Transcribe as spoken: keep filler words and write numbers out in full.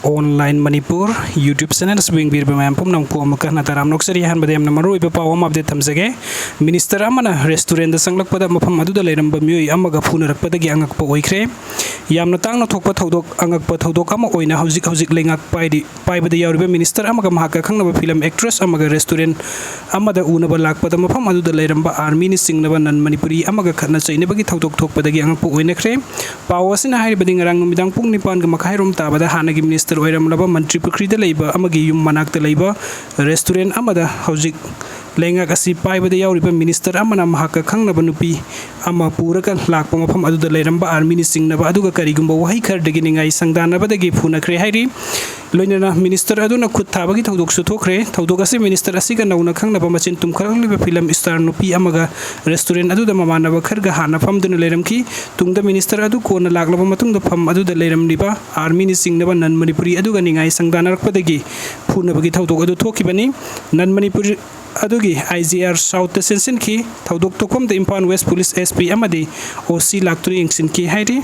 Online Manipur YouTube channel ꯑꯁꯤꯕꯨ ꯌꯦꯡꯕꯤꯔꯤꯕ ꯃꯌꯥꯝ ꯄꯨꯝꯅꯃꯛꯄꯨ ꯑꯃꯨꯛꯀ ꯍꯟꯅ ꯇꯔꯥꯝꯅ ꯑꯣꯛꯆꯔꯤ꯫ ꯑꯍꯥꯟꯕꯗ ꯌꯥꯝꯅ ꯃꯔꯨꯑꯣꯏꯕ ꯄꯥꯎ ꯑꯃ update ꯊꯝꯖꯒꯦ꯫ Minister ꯑꯃꯅ restaurantꯗ ꯆꯪꯂꯛꯄꯗ ꯃꯐꯝ ꯑꯗꯨꯗ ꯂꯩꯔꯝꯕ ꯃꯤꯑꯣꯏ ꯑꯃꯒ ꯐꯨꯅꯔꯛꯄꯗꯒꯤ ꯑꯉꯛꯄ ꯑꯣꯏꯈ꯭ꯔꯦ꯫ ꯌꯥꯝꯅ ꯇꯥꯡꯅ ꯊꯣꯛꯄ ꯊꯧꯗꯣꯛ, ꯑꯉꯛꯄ ꯊꯧꯗꯣꯛ ꯑꯃ ꯑꯣꯏꯅ ꯍꯧꯖꯤꯛ ꯍꯧꯖꯤꯛ ꯂꯩꯉꯥꯛ ꯄꯥꯏꯔꯤ, ꯄꯥꯏꯕꯗ ꯌꯥꯎꯔꯤꯕ minister ꯑꯃꯒ ꯃꯍꯥꯛꯀ ꯈꯪꯅꯕ film actress ꯑꯃꯒ restaurant ꯑꯃꯗ ꯎꯅꯕ ꯂꯥꯛꯄꯗ ꯃꯐꯝ ꯑꯗꯨꯗ ꯂꯩꯔꯝꯕ armyꯅ ꯆꯤꯡꯅꯕ non Manipuri ꯑꯃꯒ ꯈꯠꯅ ꯆꯩꯅꯕꯒꯤ ꯊꯧꯗꯣꯛ ꯊꯣꯛꯄꯗꯒꯤ ꯑꯉꯛꯄ ꯑꯣꯏꯅꯈ꯭ꯔꯦ꯫ ꯄꯥꯎ ꯑꯁꯤꯅ ꯍꯥꯏꯔꯤꯕꯗꯤ ꯉꯔꯥꯡ ꯅꯨꯃꯤꯗꯥꯡ ꯄꯨꯡ ꯅꯤꯄꯥꯟꯒ ꯃꯈꯥꯏ ꯔꯣꯝ ꯇꯥꯕꯗ ꯍꯥꯟꯅꯒꯤ minister ꯑꯣꯏꯔꯝꯂꯕ ꯃꯟꯇ꯭ꯔꯤ ꯄꯨꯈ꯭ꯔꯤꯗ ꯂꯩꯕ ꯑꯃꯒꯤ ꯌꯨꯝ ꯃꯅꯥꯛꯇ ꯂꯩꯕ restaurant ꯑꯃꯗ ꯍꯧꯖꯤꯛ ꯂꯩꯉꯥꯛ ꯑꯁꯤ ꯄꯥꯏꯕꯗ ꯌꯥꯎꯔꯤꯕ minister ꯑꯃꯅ ꯃꯍꯥꯛꯀ ꯈꯪꯅꯕ ꯅꯨꯄꯤ ꯑꯃ ꯄꯨꯔꯒ ꯂꯥꯛꯄ ꯃꯐꯝ ꯑꯗꯨꯗ ꯂꯩꯔꯝꯕ armyꯅ ꯆꯤꯡꯅꯕ ꯑꯗꯨꯒ ꯀꯔꯤꯒꯨꯝꯕ ꯋꯥꯍꯩ ꯈꯔꯗꯒꯤ ꯅꯤꯡꯉꯥꯏ ꯁꯪꯗꯥꯅꯕꯗꯒꯤ ꯐꯨꯅꯈ꯭ꯔꯦ ꯍꯥꯏꯔꯤ꯫ ꯂꯣꯏꯅꯅ minister ꯑꯗꯨꯅ ꯈꯨꯠ ꯊꯥꯕꯒꯤ ꯊꯧꯗꯣꯛꯁꯨ ꯊꯣꯛꯈ꯭ꯔꯦ꯫ ꯊꯧꯗꯣꯛ ꯑꯁꯤ minister ꯑꯁꯤꯒ ꯅꯧꯅ ꯈꯪꯅꯕ ꯃꯁꯦꯟ ꯇꯨꯝꯈꯠꯂꯛꯂꯤꯕ film star ꯅꯨꯄꯤ ꯑꯃꯒ restaurant ꯑꯗꯨꯗ ꯃꯃꯥꯟꯅꯕ ꯈꯔꯒ ꯍꯥꯟꯅ ꯐꯝꯗꯨꯅ ꯂꯩꯔꯝꯈꯤ꯫ ꯇꯨꯡꯗ minister ꯑꯗꯨ ꯀꯣꯟꯅ ꯂꯥꯛꯂꯕ ꯃꯇꯨꯡꯗ ꯐꯝ ꯑꯗꯨꯗ ꯂꯩꯔꯝꯂꯤꯕ armyꯅ ꯆꯤꯡꯅꯕ non Manipuri ꯑꯗꯨꯒ ꯅꯤꯡꯉꯥꯏ ꯁꯪꯗꯥꯅꯔꯛꯄꯗꯒꯤ ꯐꯨꯅꯕꯒꯤ ꯊꯧꯗꯣꯛ ꯑꯗꯨ ꯊꯣꯛꯈꯤꯕꯅꯤ꯫ Non Manipuri ꯑꯗꯨꯒꯤ IGR Southꯇ ꯆꯦꯟꯁꯤꯟꯈꯤ꯫ ꯊꯧꯗꯣꯛ ꯊꯣꯛꯐꯝꯗ Imphal West Police SP ꯑꯃꯗꯤ OC ꯂꯥꯛꯇꯨꯅ ꯌꯦꯡꯁꯤꯟꯈꯤ ꯍꯥꯏꯔꯤ꯫